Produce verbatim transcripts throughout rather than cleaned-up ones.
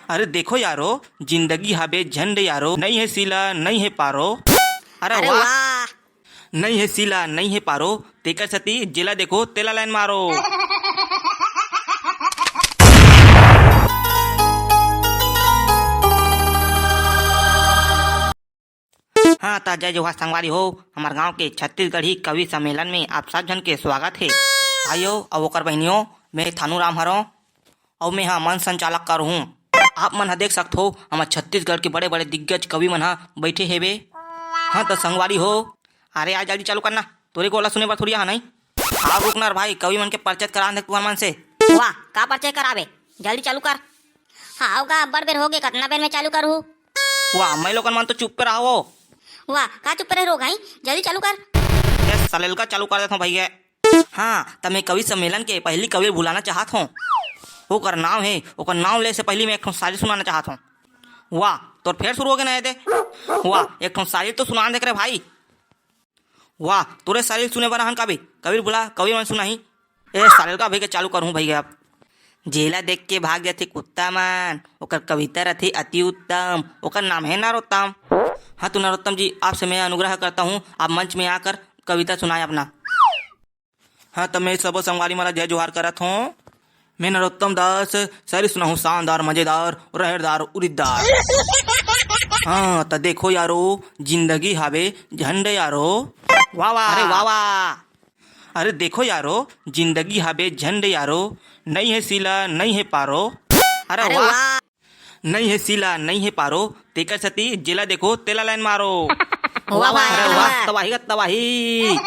अरे देखो यारो, जिंदगी हाबे झंड यारो, नइ हे सीला, नइ हे पारो। अरे अरे वाह। वाह। नइ हे सीला, नइ हे पारो, तेकर सेती जेला देखो तेला लाइन मारो। हाँ, त जय जोहार संगवारी हो, हमर गांव के छत्तीसगढ़ी कवि सम्मेलन में आप सब झन के स्वागत हे। भाइयों अउ ओकर बहिनियों, मैं थानू राम हरों। अउ मैं ह मंच संचालक कर हूँ। आप मन ह देख सकत हो, हमर छत्तीसगढ़ के बड़े-बड़े दिग्गज कवि मन ह बइठे हेबे। हाँ, त संगवारी हो, अरे यार, जल्दी चालू करना, तोरे गोला सुने बर थोड़ी हा नहीं। हाँ, रुकना रे भाई, कवि मन के परिचय करा दे तुहर मन से। वाह, का परिचय कराबे? जल्दी चालू कर। हाँ, गा, अब्बड़ बेर होगे, कतना बेर में चालू करहूँ? वाह, मैं लोगन मन तो चुप्पे रहो। वाह, का चुप्पे रहो भाई, जल्दी चालू कर। ए, साले ल का चालू कर देथों भैया। हाँ, त मैं कवि सम्मेलन के पहली कवि ल बुलाना चाहत हूँ। ओकर नाम हे, ओकर नाम ले से पहली मैं एक ठो शायरी सुनाना चाहत हूँ। वाह, तोर फेर शुरू होगे ना ये दे। वाह, एक ठो शायरी तो सुना दे रे भाई। वाह, तोरे शायरी सुने बर आहन काबे। कवि ल बुला, कवि मन सुनाही। ए, साले ल का भैया चालू करहूँ भैया अब। जेला देख के भाग जाथे कुत्ता मन, ओकर कविता रथे अति उत्तम, ओकर नाम हे नरोत्तम। हाँ तो नरोत्तम जी, आपसे मैं अनुग्रह करता हूँ, आप मंच में आकर कविता सुनाएं अपना। हाँ, त मैं सबो संगवारी मन ला जय जोहार करत हूँ। मैं नरोत्तम दास, शायरी सुनाहूँ शानदार, मजेदार, रहरदार, उड़ीदार। हाँ, त देखो यारो, जिंदगी हावे झंड यारो। वाह, वाह। अरे वाह, वाह। अरे देखो यारो, जिंदगी हावे झंड यारो, नइ हे सीला, नइ हे पारो। अरे अरे वाह। वाह। नइ हे सीला, नइ हे पारो, तेकर सेती जेला देखो, तेला लाइन मारो। वाह, वाह, अरे वाह, वाह। तबाही का तबाही।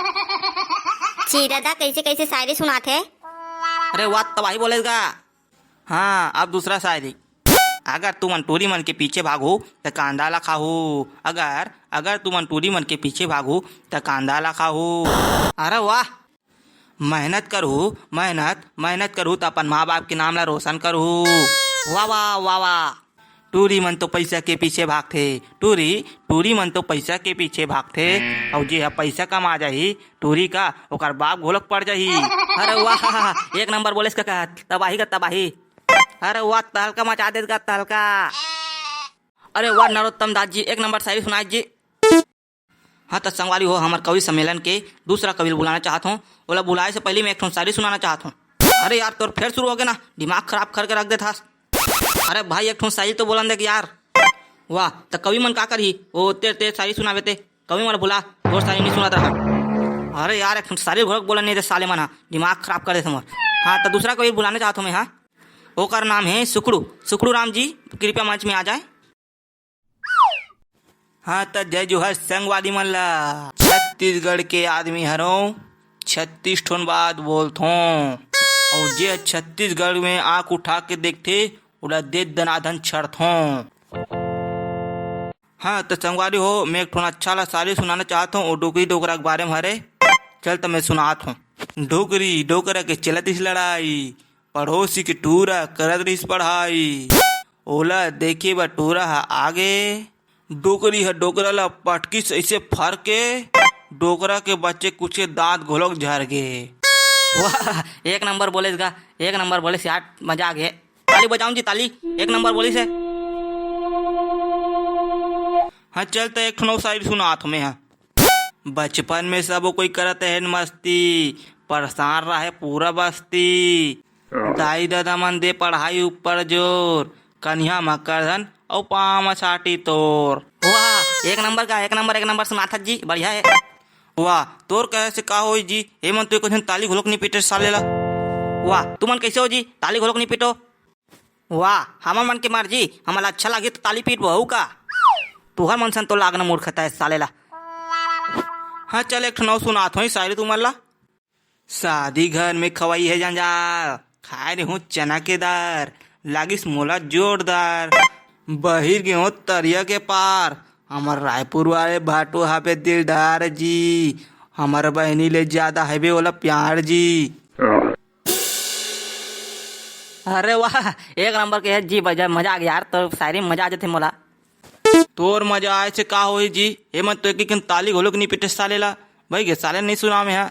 चीरदा कइसे कइसे शायरी सुनाथे। अरे वाह, तबाही बोलेस गा। हाँ, अब दूसरा शायरी। अगर तुमन टूरी मन के पीछे भागहू, त कांदा ला खाहू। अगर, अगर तुमन टूरी मन के पीछे भागहू, त कांदा ला खाहू। अरे वाह। मेहनत करहू, मेहनत, मेहनत करहू, त अपन माँ बाप के नाम ला रोशन करहू। वाह, वाह, वाह, वाह। टूरी मन तो पइसा के पीछे भागथे, टूरी, टूरी मन तो पइसा के पीछे भागथे, अउ जे ह पइसा कमा जाही, टूरी का, ओकर बाप घोलक पड़ जाही। अरे वाह, एक नंबर बोलेस कका, तबाही का तबाही। अरे वाह, तहलका मचा देस गा, तहलका। अरे वाह, नरोत्तम दास जी, एक नंबर शायरी सुनाए जी। हाँ, त संगवारी हो, हमर कवि सम्मेलन के दूसरा कवि ल बुलाना चाहत हूँ। ओला बुलाए से पहले मैं एक ठो शायरी सुनाना चाहत हूँ। अरे यार, तोर फेर शुरू होगे ना, दिमाग खराब करके रख देथस। अरे भाई, एक ठो शायरी तो बोलन दे यार। वाह, त कवि मन का करही, ओ तेर तेर शायरी सुनाबे ते, कवि मन बुला, तोर शायरी नहीं सुनात रहा। अरे यार, एक ठो शायरी घोरक बोलन नहीं दे साले मन हा, दिमाग खराब कर देथे मोर। हाँ, त दूसरा कवि बुलाना चाहत हूँ मैं, हाँ। ओकर नाम हे सुकड़ू, सुकड़ू राम जी, कृपया मंच में आ जाए। हाँ, त जय जोहार संगवारी मन ला। छत्तीसगढ़ के आदमी हरों, छत्तीस ठोन बात बोलथों, अउ जे छत्तीसगढ़ में आंख उठा के देखथे, ओला दे दनादन छड़थों। हाँ, त संगवारी हो, मैं एक ठोन अच्छा ला शायरी सुनाना चाहत हूँ, ओ डोकरी डोकरा के बारे में हरे। चल, त मैं सुनात हूँ। डोकरी डोकरा के चलत रहिस लड़ाई, पड़ोसी के टूरा करत रहिस पढ़ाई। ओला देखे बर टूरा ह आगे। डोकरी ह डोकरा ल पटकिस अइसे फर के, डोकरा के बच्चे कुछ के दांत घलोक झर गे। वाह, एक नंबर बोलेस गा, एक नंबर बोलेस यार, मजा आ गे। ताली बजाओ जी, ताली, एक नंबर बोलिस हे। हाँ, चल त एक ठो नवा शायरी सुनात हूँ मैं, हाँ। बचपन में सब कोई करत हे मस्ती, परेशान रहे पूरा बस्ती। दाई ददा मन दे पढ़ाई ऊपर जोर, कनिहा म करधन अउ पाँव म छाटी तोर। वाह, एक नंबर का, एक नंबर, एक नंबर सुनाथस जी, बढ़िया हे। वाह, तोर कहे से का होई जी, एमन तो एको झन ताली घलोक नहीं पीटे साले ला। वाह, तुमन कइसे हो जी, ताली घलोक नहीं पीटो? वाह, हमर मन के मर्जी, हमला अच्छा लागही त ताली पीटबो, अउ का? तुहर मन सन तो लागना मूर्खता हे साले ला। हाँ, चल एक ठन अउ सुनात हों शायरी तुमन ला। शादी घर में खवई हे जंजाल, खाए रेहूं चना के दार, लागिस मोला जोरदार। बहिर गेहूं तरिया के पार, हमर रायपुर वाले भाटो हाबे दिलदार जी, हमर बहिनी ले ज्यादा हबे ओला प्यार जी। अरे वाह, एक नंबर के हे जी, मजा, मजा आ गया यार, तो शायरी में मजा आ जाथे मोला। तोर मजा आए से का होही जी, एमन तो एक एक ताली घलोक नहीं पीटे साले ला। भाई गे साले नहीं सुनावे हा।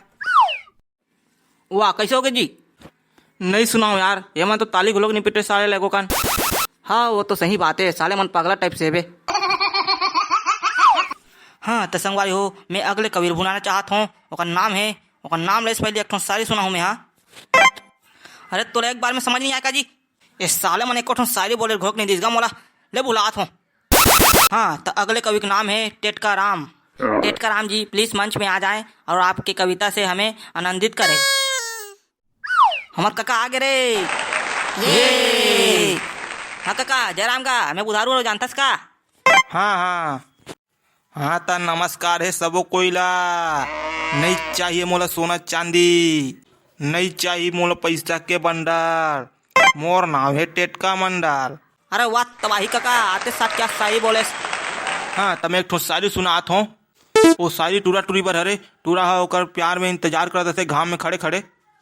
वाह, कइसे होगे जी? नहीं सुनाओ यार, एमन तो ताली घलोक नहीं पीटे साले ला एको कन। हाँ, वो तो सही बात है, साले मन पगला टाइप से बे। हाँ, त संगवारी हो, मैं अगले कवि ल बुलाना चाहत हूँ। ओकर नाम है, ओकर नाम ले से पहले एक ठो शायरी सुनाहूँ मैं, हाँ। अरे, तोला एक बार में समझ नहीं आय का जी? ये साले मन एको ठो शायरी बोले घोक नहीं दिस गा मोला। ले बुलात हूँ। हाँ, त अगले कवि के नाम है टेटका राम। टेटका राम जी, please मंच में आ जाएं और आपके कविता से हमें आनंदित करें। हमर कका आ गे रे। ये। हाँ कका, जयराम का, मैं बुधारू वाला जानथस का? हाँ, हाँ। हाँ, त नमस्कार हे सबो कोई ला। नइ चाहिए मोला सोना चांदी, नइ चाहिए मोला पैसा के बंडल। मोर नाम हे टेटका मंडल। अरे वाह तबाही कका, आते साथ क्या शायरी बोलेस। हाँ, त मैं एक ठो शायरी सुनात हूँ। ओ शायरी टूरा टूरी बर हरे। टूरा ह ओकर प्यार में इंतजार करत रथे घाम में खड़े खड़े।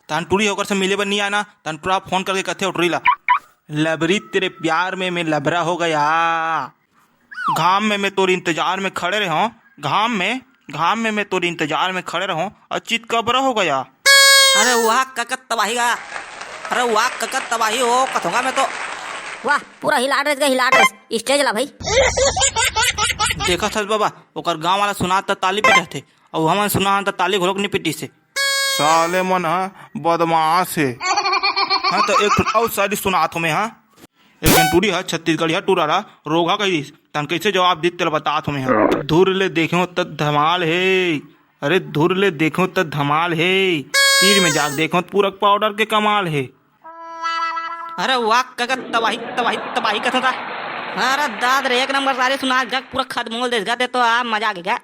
तहन टूरी ह ओकर से मिले बर नइ आय ना, तहन टूरा फोन करके कथे ओ टूरी ला, "लबरी तेरे प्यार में मैं लबरा हो गया।" घाम में मैं तोर इंतजार में खड़े रहों, घाम में, घाम में मैं तोर इंतजार में खड़े रहों और चितकबरा हो गया। अरे वाह कका तबाही गा, अरे वाह कका तबाही हो कथों गा मैं तो। वाह, पूरा हिला डरेस गा, हिला डरेस। Stage ला भाई। देखत हस बाबा, ओकर गांव वाला सुनात त ताली पीटत हे, अउ हमन सुनान त ताली घलोक नइ पीटिस हे। साले मन ह बदमाश हे। हाँ, त एक ठो अउ शायरी सुनात हूँ मैं, हाँ। एक झन टूरी ह छत्तीसगढ़िया टूरा ला रोगहा कहिस, तहन कइसे जवाब दिस तेला बतात हूँ मैं, हाँ। धुर ले देखेंव त धमाल हे, अरे धुर ले देखेंव त धमाल हे, तीर में जाके देखेंव त पूरा पाउडर के कमाल हे। अरे वाह कका, तबाही तबाही तबाही कथों गा। अरे दाद रे, एक नंबर शायरी सुना, जग पूरा खदमोल देस गा ते तो, आ मजा आ गे गा।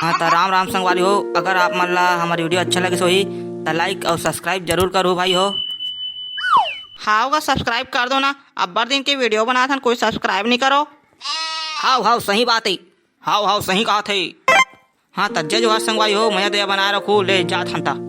हाँ, त राम राम संगवारी हो, अगर आप मन ला हमर video अच्छा लगिस होही त like अउ subscribe जरूर करहू भाई हो। हाँ गा, subscribe कर दो ना, अब्बड़ दिन के video बनात हन, कोई subscribe नइ करो। हाव हाव, सही बात हे। हाव हाव, सही कहत हे। हाँ, त जय जोहार संगवारी हो, मया दया बनाए रखो, ले जात हन त।